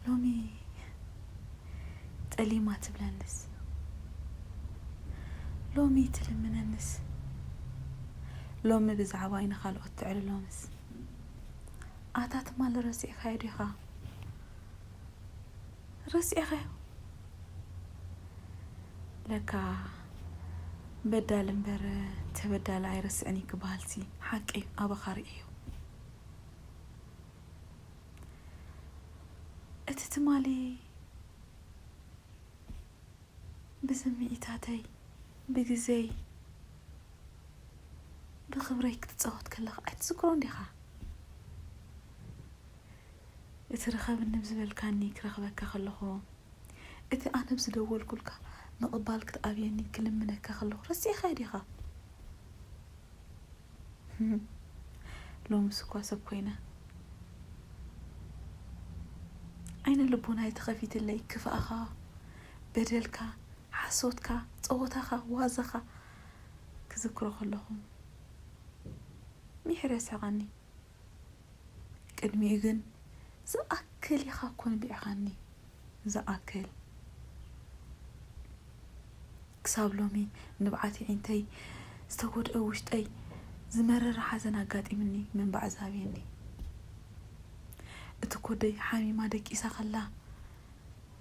ሎሚ ጠሊማ ትብለንስ፣ ሎሚ ትልምነንስ፣ ሎሚ ብዛዕባይ ንኻልኦት ትዕልሎምስ፣ ኣታ ትማሊ ረሲዕካዮ ዲኻ? ረሲዕካዮ? ለካ በዳል እምበር ተበዳሊ ኣይርስዕን እዩ ክበሃልሲ ሓቂ ኣባኻ ርእዮ። እቲ ትማሊ ብስምዒታተይ፣ ብግዜይ፣ ብኽብረይ ክትጻወት ከለኻ ኣይትዝክሮን ዲኻ? እቲ ርኸብኒ ብዝበልካኒ ክረኽበካ ከለኹ፣ እቲ ኣነ ብዝደወልኩልካ ምቕባል ክትኣብየኒ ክልምነካ ከለኹ ረሲዕኻዮ ዲኻ? ሎምስ እኳ ሰብ ኮይነ። ዓይነ ልቦናይ ተኸፊትለይ ክፍኣኻ፣ በደልካ፣ ሓሶትካ፣ ጸወታኻ፣ ዋዛኻ ክዝክሮ ከለኹ ሚሒረ ስሕቐኒ። ቅድሚኡ ግን ዝኣክል ኢኻ እኮ ንቢዕኻኒ። ዝኣክል። ክሳብ ሎሚ ንብዓት የዒንተይ ዝተጎድአ ውሽጠይ ዝመረረ ሓዘን ኣጋጢምኒ ምንባዕ ዝኣብየኒ። እቲ ኮደይ ሓሚማ ደቂሳ ከላ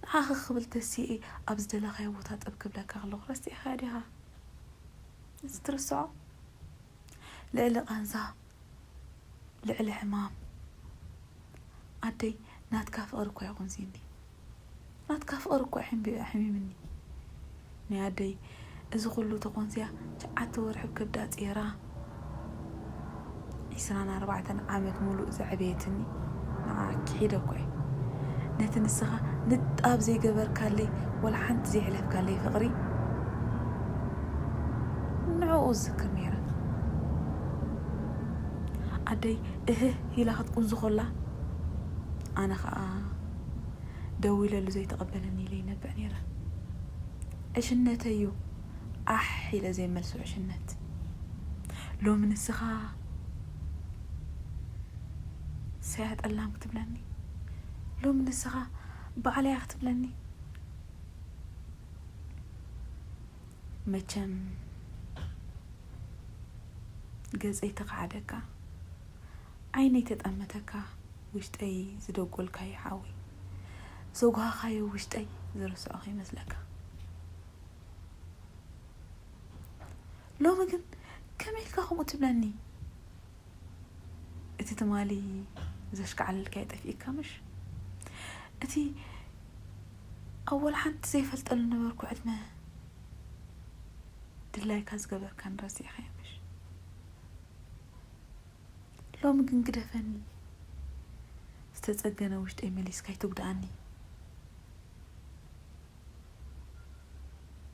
ንዓኺ ክብል ተሲኤ ኣብ ዝደለኻዮ ቦታ ጠብ ክብለካ ከለኹ ረሲዕኻዮ ዲኻ? እዚ ትርስዖ? ልዕሊ ቃንዛ፣ ልዕሊ ሕማም። ኣደይ ናትካ ፍቕሪ እኮ እዩ ኣቖንዚኒ። ናትካ ፍቕሪ እኮ እዩ ሕምቢ-፣ ኣሕሚምኒ። ናይ ኣደይ እዚ ኩሉ ተቖንዝያ ትሽዓተ ወርሒ ኣብ ከብዳ ጸይራ፣ ዒስራን ኣርባዕተን ዓመት ሙሉእ ዘዕበየትኒ ንዓ ክሒደ እኮ እየ። ነቲ ንስኻ ንጣብ ዘይገበርካለይ፣ ወላ ሓንቲ ዘይሕለፍካለይ ፍቕሪ፣ ንዕኡ ዝዝክር ነይረ። ኣደይ እህህ ኢላ ክትቁንዙ ከላ፣ ኣነ ኸኣ ደው ኢለሉ ዘይተቐበለኒ ኢለ ይነብዕ ነይረ። ዕሽነተይ እዩ ኣሕ ኢለ ዘይመልሶ ዕሽነት። ሎሚ ንስኻ ሰያ ጠላም ክትብለኒ፣ ሎሚ ንስኻ ባዕለያ ክትብለኒ። መቸም ገጸይ ተኸዓደካ፣ ዓይነይ ተጠመተካ፣ ውሽጠይ ዝደጎልካዮ ሓዊ፣ ዘጓሃኻዮ ውሽጠይ ዝርስዖ ከይመስለካ። ሎሚ ግን ከመይ ኢልካ ከምኡ ትብለኒ? እቲ ትማሊ ዘሽካዕለልካዮ ጠፊእካ ምሽ? እቲ ኣብ ወላ ሓንቲ ዘይፈልጠሉ ነበርኩ ዕድመ ድላይካ ዝገበርካኒ ረሲዕካዮ ምሽ? ሎሚ ግን ግደፈኒ፣ ዝተጸገነ ውሽጠይ መሊስካ ኣይትጉድኣኒ።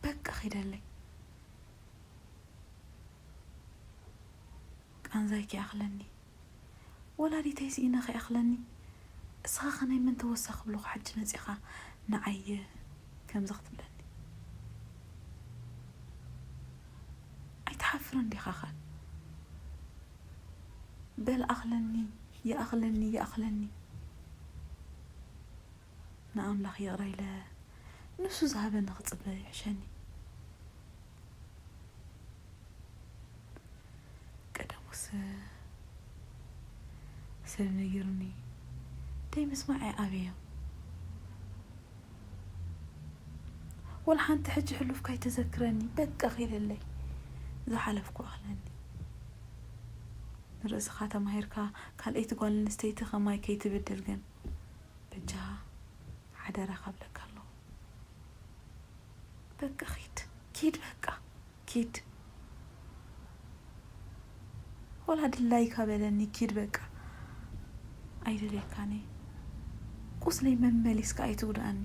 በቃ ኺደለይ። ቃንዛይ ከይኣኽለኒ፣ ወላዲተይ ስኢነ ከይኣኽለኒ፣ እስኻ ኸ ናይ መን ተወሳ ክብሉኻ ሕጂ መጺኻ ንዓየ ከምዚ ክትብለኒ? ኣይትሓፍርን ዲኻ ኸ? በል ኣኽለኒ፣ ይኣኽለኒ፣ ይኣኽለኒ። ንኣምላኽ ይቕረ ኢለ ንሱ ዝሃበኒ ክጽበ ይሕሸኒ። ቀደሙስ ሰብ ነጊሩኒ ደይ ምስማዕ ኣበዮ። ወላ ሓንቲ ሕጂ ሕሉፍ ካይተዘክረኒ በቃ ኺደለይ ዝሓለፍኩ ኣኽለኒ። ንርእስኻ ተማሂርካ ካልኣይቲ ጓል ኣንስተይቲ ኸማይ ከይትብድል ግን በጃኻ ሓደራ ካብለካ ኣለኹ። በቃ ኺድ፣ ኪድ በቃ፣ ኪድ። ወላ ድላይካ በለኒ፣ ኪድ በቃ። ኣይደልየካን እየ። ቁስለይ መመሊስካ ኣይትጉድኣኒ።